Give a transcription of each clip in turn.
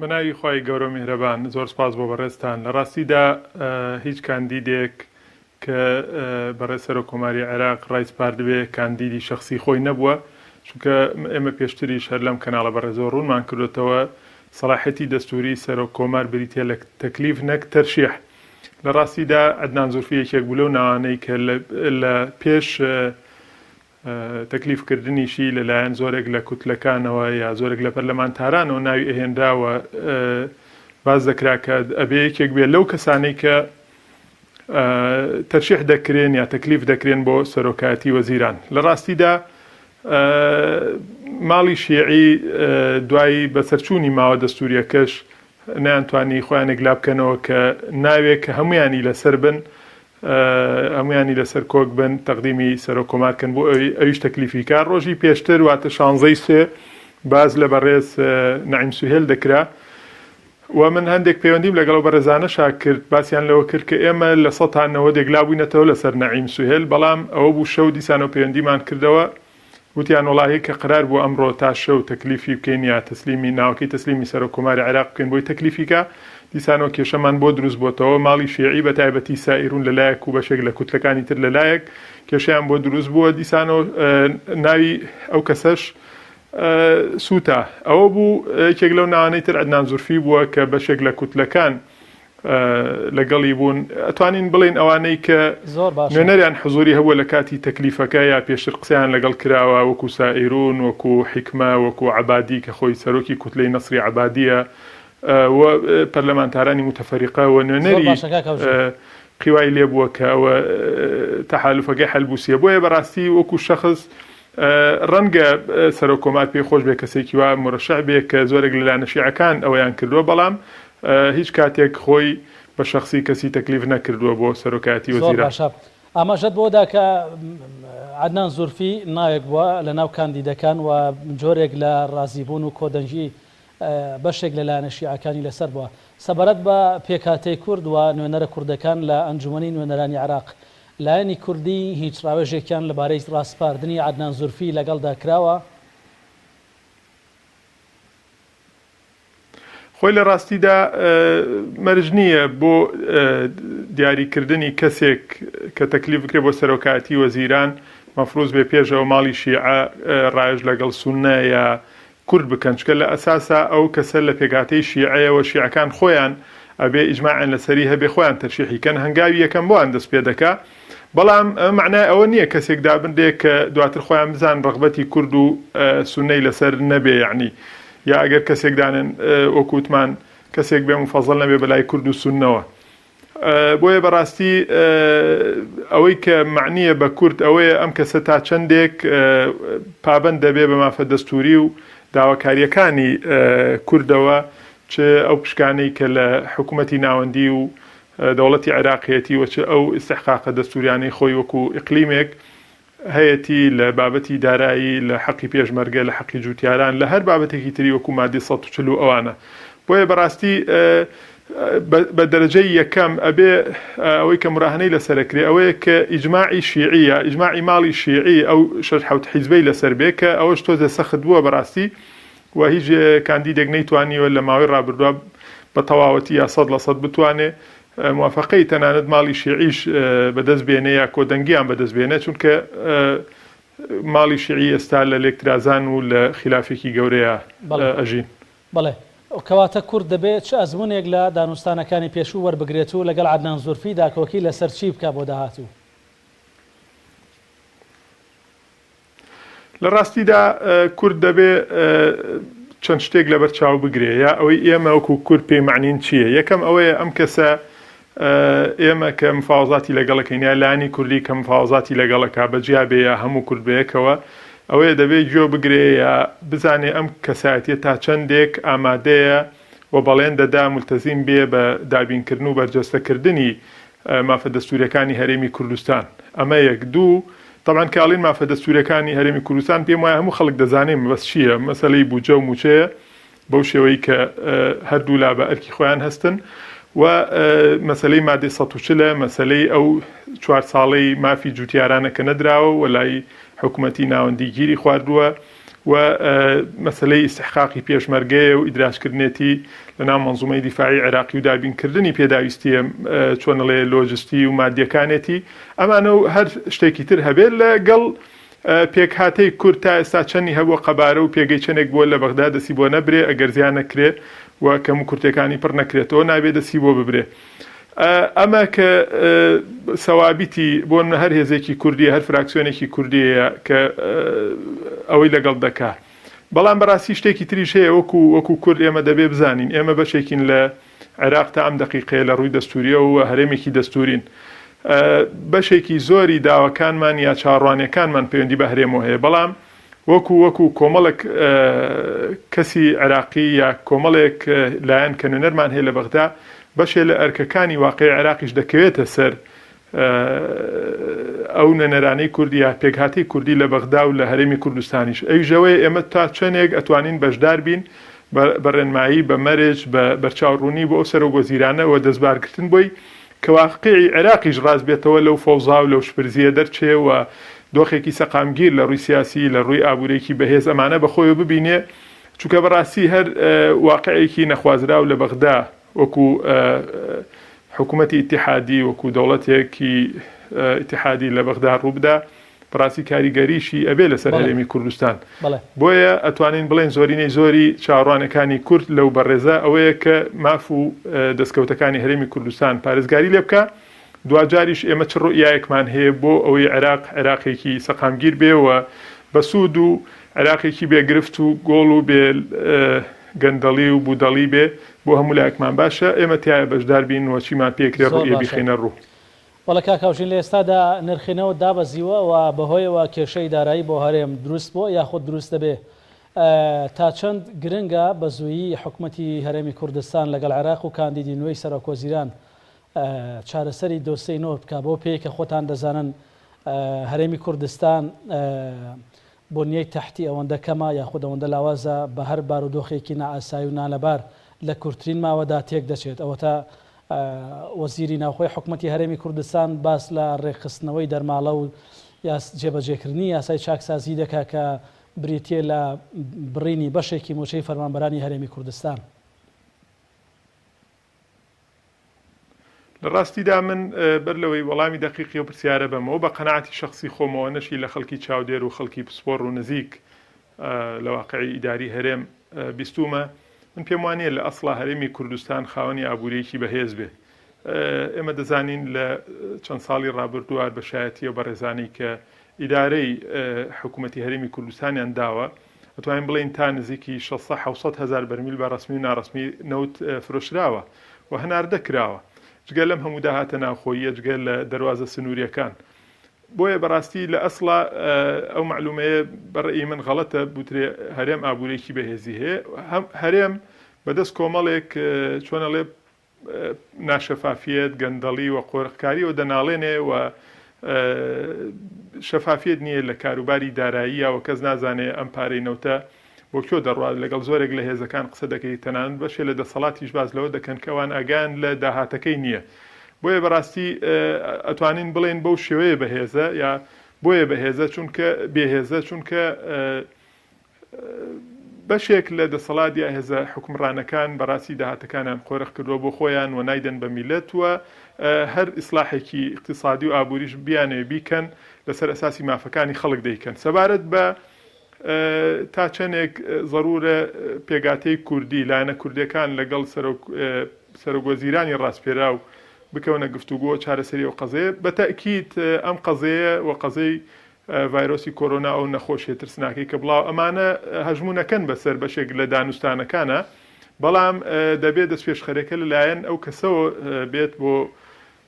بەناوی خوای گەورەو میهرەبان زۆر سوپاس بۆ بەڕێزتان لە ڕاستیدا هیچ کاندیدێک کە بەڕێز سەرۆک کۆماری عێراق ڕایسپاردبێ کاندیدی شەخسی خۆی نەبووە چونکە ئێمە پێشتریش هەر لەم کەناڵە بەڕێزەوە ڕوونمان کردۆتەوە سەڵاحیەتی دەستوری سەرۆک کۆمار بریتیە لە تەکلیف نەک تەرشیح لە ڕاستیدا عەدنان زورفی یەکێک بوو لەو ناوانەی کە لە پێش تەکلیف کردنیشی لە لایەن زۆرێک لە کوتلەکانەوە یا زۆرێک لە پەرلەمانتارانەوە ناوی ئەهێنرا و باس دەکرا کە ئەبێ یەکێک بێ لەو کەسانەی کە تەرشیح دەکرێن یا تەکلیف دەکرێن بۆ سەرۆکایەتی وەزیران. لە ڕاستیدا ماڵی شیعی دوای بەسەرچوونی ماوە دەستوورییەکەش نەیانتوانی خۆیان یەکلا بکەنەوە کە ناوێک کە هەموویانی لەسەر بن هەموویانی لەسەر کۆک بن تەقدیمی سەرۆک کۆمار کەن بۆ ئەوی ئەویش تەکلیفی کا. ڕۆژی پێشتر واتە شانزەی سێ باس لە بەڕێز نەعیم سوهێل دەکرا و من هەندێک پەیوەندیم لەگەڵ ئەو بەڕێزانەشا کرد باسیان لەوە کرد کە ئێمە 90% یەکلابووینەتەوە لەسەر نەعیم سوهێل بەڵام ئەوە بوو شەو دیسانەوە پەیوەندیمان کردەوە وتیان وەڵاهی کە قەرار بوو ئەمڕۆ تا شەو تەکلیفی بکەین یا تەسلیمی ناوەکەی تەسلیمی سەرۆک کۆماری عێراق بکەین بۆی تەکلیفی کا، دیسانەوە کێشەمان بۆ دروست بۆتەوە، ماڵی شیعی بە تایبەتی سائیرون لە لایەک و بەشێک لە کوتلەکانی تر لە لایەک کێشەیان بۆ دروست بووە، دیسانەوە ناوی ئەو کەسەش سووتا. ئەوە بوو یەکێک لەو ناوانەی تر عەدنان زورفی بووە کە بەشێک لە کوتلەکان لەگەڵی بوون، ئەتوانین بڵێین ئەوانەی کە زۆر باشە. نوێنەریان حزوری هەبووە لە کاتی تەکلیفەکە یا پێشتر قسەیان لەگەڵ کراوە وەکو سائیرون، وەکو حیکمە، وەکو عەبادی کە خۆی سەرۆکی کوتلەی نەسری عەبادیە و پەرلەمانتارانی موتەفەریقە و زۆر نوێنەری باشە کاک هەوژین. قیوای لێبووە کە ئەوە تەحالوفەکەی حەلبوسیە. بۆیە بەڕاستی وەکو شەخس ڕەنگە سەرۆک کۆمار پێی خۆش بێ کەسێکی وا مورەشەح بێ کە زۆرێک لە لایەنە شیعەکان ئەوەیان کردووە، بەڵام هیچ کاتێک خۆی بە شەخسی کەسی تەکلیف نەکردووە بۆ سەرۆکایەتی زۆر وەزیران. باشە. ئاماژەت بەوە دا کە عەدنان زورفی ناوێک بووە لە ناو کاندیدەکان و جۆرێک لە ڕازیبوون و کۆدەنگی بەشێک لە لایەنە شیعەکانی لەسەر بووە. سەبارەت بە پێکهاتەی کورد و نوێنەرە کوردەکان لە ئەنجومەنی نوێنەرانی عێراق، لایەنی کوردی هیچ ڕاوێژێکیان لەبارەی ڕاسپاردنی عەدنان زورفی لەگەڵدا کراوە؟ خۆی لە ڕاستیدا مەرج نییە بۆ دیاریکردنی کەسێک کە تەکلیف بکرێت بۆ سەرۆکایەتی وەزیران مەفروز بێ پێش ئەوە ماڵی شیعە ڕاوێژ لەگەڵ سوننە یا کورد بکەن چونکە لە ئەساسا ئەو کەسە لە پێکهاتەی شیعەیە و شیعەکان خۆیان ئەبێ ئیجماعیان لەسەری هەبێ خۆیان تەرشیحی کەن هەنگاوی یەکەم بۆیان دەست پێ دەکا بەڵام ئەمە مەعنای ئەوە نییە کەسێک دابنرێ کە دواتر خۆیان بزانن ڕەغبەتی کورد و سوننەی لەسەر نەبێ یەعنی یا ئەگەر کەسێک دانێن وەکو وتمان کەسێک بێ موفەزەل نەبێ بەلای کورد و سوننەوە بۆیە بەڕاستی ئەوەی کە مەعنیە بە کورد ئەوەیە ئەم کەسە تا چەندێک پابەند دەبێ بە مافە دەستوری و داواکاریەکانی کوردەوە چ ئەو پشکانەی کە لە حکوومەتی ناوەندی و دەوڵەتی عێراقیەتی و چ ئەو ئیستحقاقە دەستوریانەی خۆی وەکو ئیقلیمێک هەیەتی لە بابەتی دارایی، لە حەقی پێشمەرگە، لە حەقی جوتیاران، لە هەر بابەتێکی تری وەکو مادەی 140 و ئەوانە. بۆیە بەڕاستی بە دەرەجەی یەکەم ئەبێ ئەوەی کە موراهەنەی لەسەر ئەکرێ ئەوەیە کە ئیجماعی شیعی یا ئیجماعی ماڵی شیعی ئەو شەش حەوت حیزبەی لەسەر بێ کە ئەوەش تۆزێ سەخت بووە بەڕاستی و هیچ کاندیدێک نەیتوانیوە لە ماوەی ڕابردووە بە تەواوەتی یا 100% بتوانێ موافەقەی تەنانەت ماڵی شیعیش بەدەست بێنێ یا کۆدەنگیان بەدەست بێنێ چونکە ماڵی شیعی ئێستا لە لێکترازان و لە خیلافێکی گەورەیا ئەژین. بەڵێ. کەواتە کورد دەبێ چ ئەزموونێک لە دانوستانەکانی پێشوو وەربگرێت و لەگەڵ عەدنان زورفی داکۆکی لەسەر چی بکا بۆ داهاتوو؟ لە ڕاستیدا کورد دەبێ چەند شتێک لەبەر چاو بگرێ یا ئەوەی ئێمە وەکو کورد پێی مەعنین چییە؟ یەکەم ئەوەیە ئەم کەسە ئێمە کە مفاوەزاتی لەگەڵەکەین یا لایەنی کوردی کە مفاوەزاتی لەگەڵەکە بە جیا بێ یا هەموو کورد بەیەکەوە ئەوەیە دەبێ گوێ بگرێ یا بزانێ ئەم کەسایەتیە تا چەندێک ئامادەیە و بەڵێن دەدا مولتەزیم بێ بە دابینکردن و بەرجەستەکردنی مافە دەستوریەکانی هەرێمی کوردستان ئەمە یەک دوو تەبعەن کە ئەڵێین مافە دەستوریەکانی هەرێمی کوردستان پێم وایە هەموو خەڵک دەزانێ مەبەست چییە مەسەلەی بودجە و موچەیە بەو شێوەی کە هەردوولا بە ئەرکی خۆیان هەستن و مەسەلەی مادەی 140 ە مەسەلەی ئەو چوار ساڵەی مافی جوتیارانە کە نەدراوە و لای حکوومەتی ناوەندی گیری خواردووە. و مەسەلەی ئیستحقاقی پێشمەرگەیە و ئیدراجکردنێتی لەناو مەنزومەی دیفاعی عێراقی و دابینکردنی پێداویستییە چۆنەڵێ لۆجستی و مادیەکانێتی ئەمانە و هەر شتێکی تر هەبێت لەگەڵ پێکهاتەی کورد تا ئێستا چەندی هەبووە قەبارە و پێگەی چەندێک بووە لە بەغدا دەستی بۆ نەبرێ ئەگەر زیان نەکرێ و کەموکورتیەکانی پڕ نەکرێتەوە نابێ دەستی بۆ ببرێ. ئەمە کە سەوابیتی بۆ نمونە هەر هێزێکی کوردیە هەر فراکسیۆنێکی کوردیەیە کە ئەوەی لەگەڵ دەکا بەڵام بەڕاستی شتێکی تریش هەیە وەکو وەکو کورد ئێمە دەبێ بزانین ئێمە بەشێکین لە عێراق تا ئەم دەقیقەیە لە ڕووی دەستوریەوە و هەرێمێکی دەستورین بەشێکی زۆری داواکانمان یا چاوەڕوانیەکانمان پەیوەندی بە هەرێمەوە هەیە بەڵام وەکو وەکو کۆمەڵێک کەسی عێراقی یا کۆمەڵێک لایەن کە نوێنەرمان هەیە لە بەغدا، بەشێ لە ئەرکەکانی واقعی عێراقیش دەکەوێتە سەر ئەو نوێنەرانەی کورد یا پێکهاتەی کوردی لە بەغدا و لە هەرێمی کوردستانیش. ئەویش ئەوەیە ئێمە تا چەندێک ئەتوانین بەشدار بین بە ڕێنمایی، بە مەرج، بە بەرچاوڕوونی بۆ ئەو سەرۆکوەزیرانە و دەستبارگرتن بۆی کە واقیعی عێراقیش ڕاست بێتەوە لەو فەوزا و لەو شپرزییە دەرچێ و دۆخێکی سەقامگیر لە ڕووی سیاسی، لە ڕووی ئابوورێکی بەهێز ئەمانە بە خۆیەوە ببینێ، چونکە بە ڕاستی هەر واقیعێکی نەخوازراو لە بەغدا وەکوو حکوومەتی ئیتیحادی، وەکوو دەوڵەتێکی ئیتیحادی لە بەغدا ڕوو بدا، بەڕاستی کاریگەریشی ئەبێ لەسەر هەرێمی کوردستان. بۆیە ئەتوانین بڵێین زۆرینەی زۆری چاوەڕوانەکانی کورد لەو بەڕێزە ئەوەیە کە ماف و دەستکەوتەکانی هەرێمی کوردستان پارێزگاری لێ بکا. دواجاریش ئێمە چ ڕوئیایەکمان هەیە بۆ ئەوەی عێراق عێراقێکی سەقامگیر بێ و بەسوود و عێراقێکی بێ گرفت و گۆڵ و بێ گەندەڵی و بودەڵی بێ بۆ هەموو لایەکمان باشە ئێمە تیایا بەشدار بین و چیمان پێکرێ ڕوئیە بیخەینە ڕوو. بەڵێ کاک هاوژین لە ئێستادا نرخی نەوت دابەزیوە و بەهۆیەوە کێشەی دارایی بۆ هەرێم دروست بووە یاخود دروست دەبێ تا چەند گرنگە بە زوویی حکومەتی هەرێمی کوردستان لەگەڵ عێراق و کاندیدی نوێی سەرۆکوەزیران چارەسەری دۆسێی نەوت بکا بەو پێیەی کە خۆتان دەزانن هەرێمی کوردستان بنیەی تەحتی ئەوەندە کەمە یاخود ئەوەندە لاوازە بە هەر بارودۆخێکی نائاسایی و نالەبار لە کورترین ماوەدا تێک دەچێت. ئەوەتا وەزیری ناوخۆی حکومەتی هەرێمی کوردستان باس لە رێکخستنەوەی دەرماڵە و جێبەجێکردنی یاسای چاکسازی دەکا کە بریتییە لە بڕینی بەشێکی موچەی فەرمانبەرانی هەرێمی کوردستان. لە ڕاستیدا من بەر لەوەی وەڵامی دەقیقی ئەو پرسیارە بەمەوە، بە قەناعەتی شەخسی خۆمەوە نەشی لە خەڵکی چاودێر و خەڵکی پسپۆڕ و نزیک لە واقعی ئیداری هەرێم بیستوومە، من پێم وا نییە لە ئەسڵا هەرێمی کوردستان خاوەنی ئابوورییەکی بەهێز بێ. ئێمە دەزانین لە چەند ساڵی ڕابردووە بە شایەتی ئەو بەڕێزانەی کە ئیدارەی حکوومەتی هەرێمی کوردستانیان داوە، ئەتوانین بڵێین تا نزیکی 600 700 هەزار بەرمیل بە ڕەسمی و ناڕەسمی نەوت فرۆشراوە و هەناردە کراوە جگە لەم هەموو داهاتە ناوخۆییە جگە لە دەروازە سنووریەکان بۆیە بەڕاستی لە ئەسڵا ئەو مەعلومەیە بە ڕەئی من غەڵەتە بوترێ هەرێم ئابوورێکی بەهێزی هەیە هەرێم بەدەست کۆمەڵێک چۆنەڵێ ناشەفافیەت، گەندەڵی و قۆرخکاریەوە دەناڵێنێ و شەفافیەت نییە لە کاروباری داراییە و کەس نازانێ ئەم پارەی نەوتە بۆ کوێ دەڕوات، لەگەڵ زۆرێک لە هێزەکان قسە دەکەی تەنانەت بەشێ لە دەسەڵاتیش باس لەوە دەکەن کە ئەوان ئاگایان لە داهاتەکەی نییە. بۆیە بەڕاستی ئەتوانین بڵێین بەو شێوەیە بەهێزە یا بۆیە بەهێزە چونکە بێهێزە چونکە بەشێک لە دەسەڵات یا هێزە حوکمڕانەکان بەڕاستی داهاتەکانیان قۆرخ کردوە بۆ خۆیان و نایدەن بە میللەت و هەر ئیسڵاحێکی ئیقتیسادی و ئابوریش بیانەوێ بیکەن لەسەر ئەساسی مافەکانی خەڵک دەیکەن. سەبارەت بە تا چەندێک زەرورە پێگاتەی کوردی، لایەنە کوردیەکان لەگەڵ سەرۆک سەرۆک وەزیرانی ڕاسپێراو بکەونە گفتوگۆ چارەسەری ئەو قەزەیە، بە تەئکید ئەم قەزەیە و قەزەی ڤایرۆسی کۆرۆنا ئەو نەخۆشیە ترسناکەی کە بڵاو ئەمانە هەژموونەکەن بەسەر بەشێک لە دانوستانەکانا بەڵام دەبێت دەستپێشخەرەکە لەلایەن ئەو کەسەوە بێت بۆ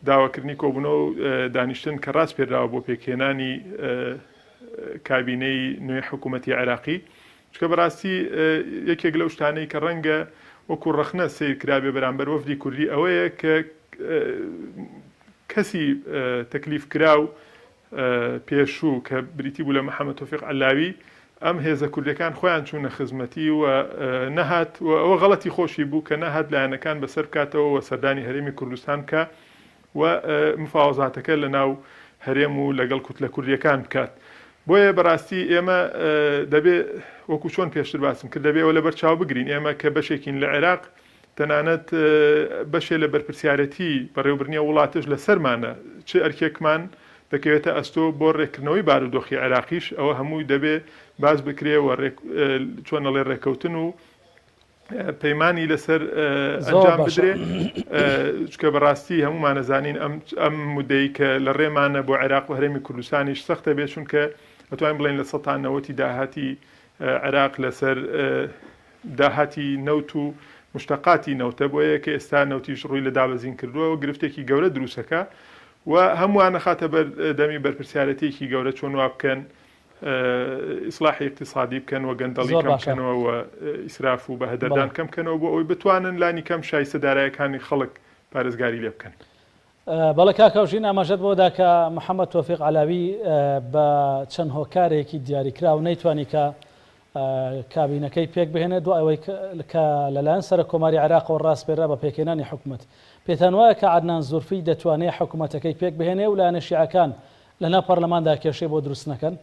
داواکردنی کۆبوونەوە و دانیشتن کە ڕاسپێراوە بۆ پێکهێنانی کابینەی نوێی حکوومەتی عێراقی چونکە بەڕاستی یەکێک لەو شتانەی کە ڕەنگە وەکو ڕەخنە سەیر کرابێ بەرامبەر وەفدی کوردی ئەوەیە کە کەسی تەکلیف کراو پێشوو کە بریتی بوو لە محەمەد تۆفیق عەلاوی، ئەم هێزە کوردیەکان خۆیان چوونە خزمەتی و نەهات و ئەوە غەڵەتی خۆشی بوو کە نەهات لایەنەکان بەسەر بکاتەوە و سەردانی هەرێمی کوردستان بکا و مفاوەزاتەکە لە ناو هەرێم و لەگەڵ کوتلە کوردیەکان بکات. بۆیە بەڕاستی ئێمە دەبێ وەکو چۆن پێشتر باسم کرد دەبێ ئەوە لەبەر چاو بگرین ئێمە کە بەشێکین لە عێراق تەنانەت بەشێ لە بەرپرسیارەتی بەڕێوەبردنی ئەو وڵاتەش لەسەرمانە چ ئەرکێکمان دەکەوێتە ئەستۆ بۆ ڕێککردنەوەی بارودۆخی عێراقیش ئەوە هەمووی دەبێ باس بکرێ و چۆن ئەڵێ ڕێککەوتن و پەیمانی لەسەر ئەنجام بدرێ چکە بەڕاستی هەمومانەزانین ئەم ئەم مدەی کە لە ڕێمانە بۆ عێراق و هەرێمی کوردستانیش سەختە بێت چونکە ئەتوانین بڵێن لە سەتان نەوەتی داهاتی عێراق لەسەر داهاتی نەوت و مشتەقاتی نەوتە بۆیە کە ئێستا نەوتیش ڕووی لە دابەزین کردووە و گرفتێکی گەورە دروستەکە و هەمووان نەخاتە بەر دەمی بەرپرسیارەتێکی گەورە چۆن وا بکەن ئیسلاحی ئیقتیسادی بکەن و گەندەڵی زۆر کەم باشە بکەنەوە و ئیسراف و بەهەدەردان بەڵێ. کەم بکەنەوە بۆ ئەوەی بتوانن لانی کەم شایستە دارایەکانی خەڵک پارێزگاری لێ بکەن. بەڵێ کاک هەوژین ئاماژەت بەوە دا کە محەمەد تۆفیق عەلاوی بە چەند هۆکارێکی دیاریکراو نەیتوانی کە کابینەکەی پێک بهێنێت دوای ئەوەی کە لەلایەن سەرۆک کۆماری عێراقەوە ڕاسپێررا بە پێکهێنانی حکومەت. پێتان وایە کە عەدنان زورفی دەتوانێ حکومەتەکەی پێک بهێنێ و لایەنە شیعەکان لەناو پەرلەماندا کێشەی بۆ دروست نەکەن؟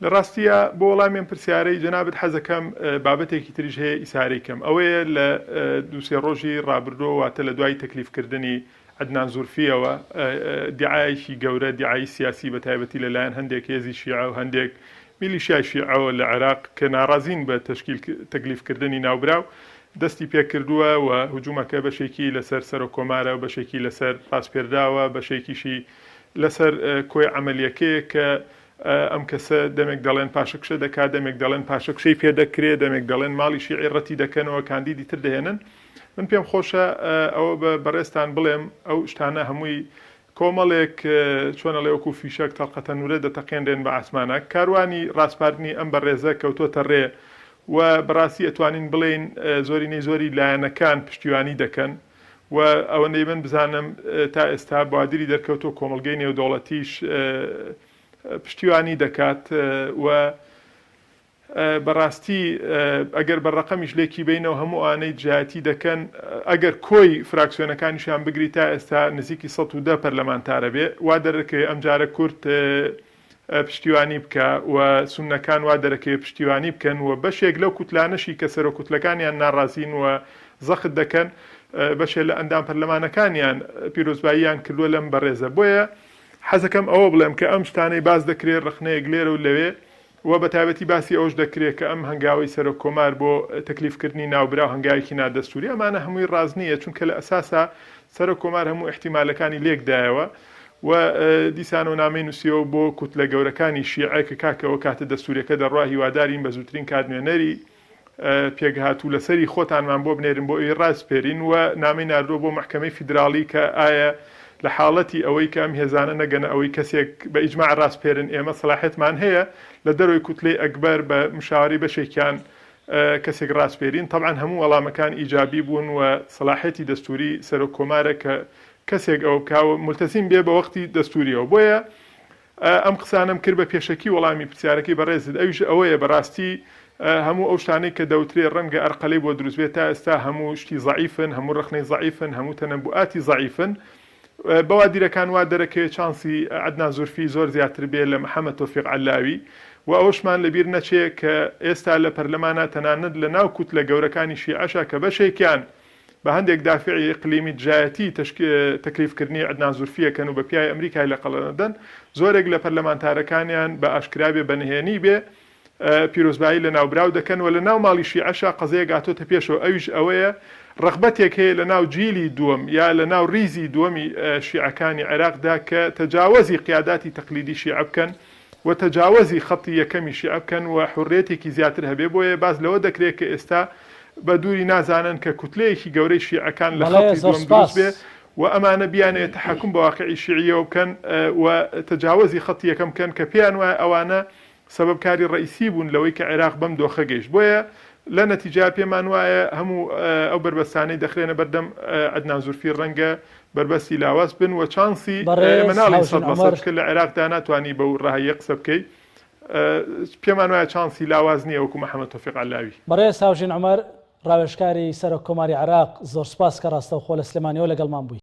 لە ڕاستیا بۆ وەڵامی ئەم پرسیارەی جەنابت حەزەکەم بابەتێکی تریش هەیە ئیسارەی کەم ئەوەیە لە دووسێ ڕۆژی ڕابردووە واتە لە دوای تەکلیف کردنی عەدنان زورفیەوە دیعایەکی گەورە دیعایی سیاسی بە تایبەتی لە لایەن هەندێک هێزی شیعە و هەندێک میلیشیای شیعەوە لە عێراق کە ناڕازین بە تەشکیل تەکلیف کردنی ناوبراو دەستی پێکردووە و هجومەکە بەشێکی لەسەر سەرۆک کۆمارە و بەشێکی لەسەر ڕاسپێردراوە بەشێکیشی لەسەر کۆی عەمەلیەکەیە کە ئەم کەسە دەمێک دەڵێن پاشەکشە دەکات دەمێک دەڵێن پاشەکشەی پێ دەکرێ دەمێک دەڵێن ماڵی شیعی ڕەتی دەکەنەوە کاندیدی تر دەهێنن من پێم خۆشە ئەوە بە بەڕێزتان بڵێم ئەو شتانە هەمووی کۆمەڵێک چۆن ئەڵێ وەکو فیشەک تەڵقە تەنورە دەتەقێنرێن بە ئاسمانا. کاروانی ڕاسپاردنی ئەم بەڕێزە کەوتۆتە ڕێ و بەڕاستی ئەتوانین بڵێین زۆرینەی زۆری لایەنەکان پشتیوانی دەکەن و ئەوەندەی من بزانم تا ئێستا بوادری دەرکەوتوە کۆمەڵگەی نێودەوڵەتیش پشتیوانی دەکات و بەڕاستی ئەگەر بە ڕەقەمیش لێکی بەینەوە هەموو ئەوانەی دژایەتی دەکەن ئەگەر کۆی فراکسیۆنەکانیشیان بگری تا ئێستا نزیکی 110 پەرلەمانتارە بێ وا دەرەکەوێ ئەمجارە کورد پشتیوانی بکا و سوننەکان وا دەرەکەوێ پشتیوانی بکەن و بەشێک لەو کوتلانەشی کە سەرۆک کوتلەکانیان ناڕازین و زەخت دەکەن بەشێ لە ئەندام پەرلەمانەکانیان پیرۆزباییان کردووە لەم بەڕێزە بۆیە حەزەکەم ئەوە بڵێم کە ئەم شتانەی باس دەکرێ ڕەخنەیەک لێرە و لەوێ و بە تایبەتی باسی ئەوەش دەکرێت کە ئەم هەنگاوەی سەرۆک کۆمار بۆ تەکلیف کردنی ناوبراو هەنگاوێکی نادەستووری ئەمانە هەمووی ڕاست نییە چونکە لە ئەساسا سەرۆک کۆمار هەموو ئیحتیمالەکانی لێک دایەوە و دیسانەوە نامەی نووسیەوە بۆ کوتلە گەورەکانی شیعە کە کاکە ئەوە کاتە دەستووریەکە دەڕوا هیوادارین بە زووترین کات نوێنەری پێکهاتوو لەسەری خۆتانمان بۆ بنێرن بۆ ئەوی ڕاسپێرین و نامەی ناردووە بۆ مەحکەمەی فیدراڵی کە ئایا لە حاڵەتی ئەوەی کە ئەم هێزانە نەگەنە ئەوەی کەسێک بە ئیجماع ڕاسپێرن ئێمە سەلاحیەتمان هەیە لە دەرەوەی کوتلەی ئەکبەر بە مشاوەرەی بەشێکیان کەسێک ڕاسپێرین تەبعەن هەموو وەڵامەکان ئیجابی بوون و سەلاحیەتی دەستوری سەرۆک کۆمارە کە کەسێک ئەوە بکا و مولتەزیم بێ بە وەختی دەستوریەوە بۆیە ئەم قسانەم کرد بە پێشەکی وەڵامی پرسیارەکەی بەڕێزت ئەویش ئەوەیە بەڕاستی هەموو ئەو شتانەی کە دەوترێ ڕەنگە ئەرقەلەی بۆ دروست بێت تا ئێستا هەموو شتی زەعیفن هەموو ڕەخنەی زەعیفن هەموو تەنەبوئاتی زەعیفن بەوادیرەکان وا دەرەکەوێ چانسی عەدنان زورفی زۆر زیاتر بێ لە محەمەد تۆفیق عەلاوی و ئەوەشمان لەبیر نەچێ کە ئێستا لە پەرلەمانا تەنانەت لە ناو کوتلە گەورەکانی شیعەشا کە بەشێکیان بە هەندێک دافعی ئیقلیمی دژایەتی تەکلیف کردنی عەدنان زورفی ئەکەن و بە پیاوی ئەمریکای لە قەڵەم ئەدەن، زۆرێک لە پەرلەمانتارەکانیان بە ئاشکرا بێ بە نهێنی بێ پیرۆزبایی لە ناوبراو دەکەن و لە ناو ماڵی شیعەشا قەزیەک هاتۆتە پێشەوە ئەویش ئەوەیە ڕەغبەتێک هەیە لە ناو جیلی دووەم یا لە ناو ڕیزی دووەمی شیعەکانی عێراقدا کە تەجاوەزی قیاداتی تەقلیدی شیعە بکەن و تەجاوەزی خەتی یەکەمی شیعە بکەن و حوڕیەتێکی زیاتر هەبێ بۆیە باس لەوە دەکرێ کە ئێستا بە دووری نازانن کە کوتلەیەکی گەورەی شیعەکان لە بەڵێ خەتی زۆر دووەم سوپاس. دروست بێ و ئەمانە بیانەوێ تەحەکوم بە واقعی شیعیەوە بکەن و تەجاوەزی خەتی یەکەم بکەن کە پێیان وایە ئەوانە سەبەبکاری ڕەئیسی بوون لەوەی کە عێراق بەم دۆخە گەیشت بۆیە لە نەتیجە پێمان وایە هەموو ئەو بەربەستانەی دەخرێنە بەردەم عەدنان زورفی ڕەنگە بەربەستی لاواز بن و چانسی ئێمە بەڕێز ناڵێین هاوژین سەد لە سەد عومەر. چونکە لە عێراقدا ناتوانی بەو ڕەهاییە قسە بکەی پێمان وایە چانسی لاواز نییە وەکو محەمەد تۆفیق عەلاوی. بەڕێز هاوژین عومەر، ڕاوێژکاری سەرۆک کۆماری عێراق، زۆر سوپاس کە ڕاستەوخۆ لە سلێمانیەوە لەگەڵمان بووی.